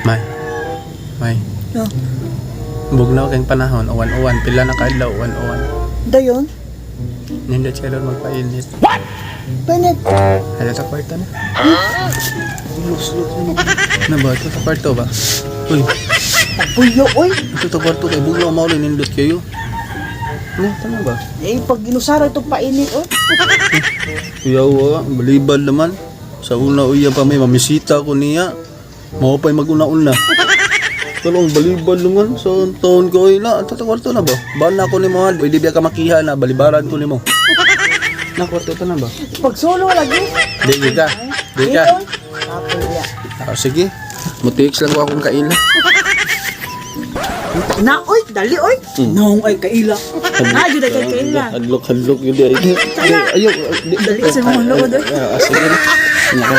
May. May. No. Bugnaw kayong panahon, uwan-uwan, pila na kaadlaw, uwan-uwan. Dayon. Nindot siya doon magpainit. Painit. Hala sa kwarto na. Na ba? Ito sa kwarto ba? Uy, Puyo, oy. ito sa kwarto kay bugnaw mao rin nindot kayo. Ne, tama ba? Eh, pag inusara itong painit, oy. Kuya, balibad naman. Sa una uya pa may mamisita ko niya. Mao pa'y maguna-una. Tulong balibad naman sa taon ko ay na. Ito sa kwarto na ba? Baan na ako ni mo? Pwede biya ka makiha na balibaran ko ni mo. Na kwarto to na ba? Pag solo lagi. Di ka. Di ka. Dayon. Kapoy ya. Ah, sige. Mutiks lang ko akong kaila. Na, oy. Dali, oy. Nong, ay, kaila. Na, jud ay kay kaila. Hadlok, hadlok yun di. Ayaw. Dali sa mga lood, oy. Ah, sige na. Nako.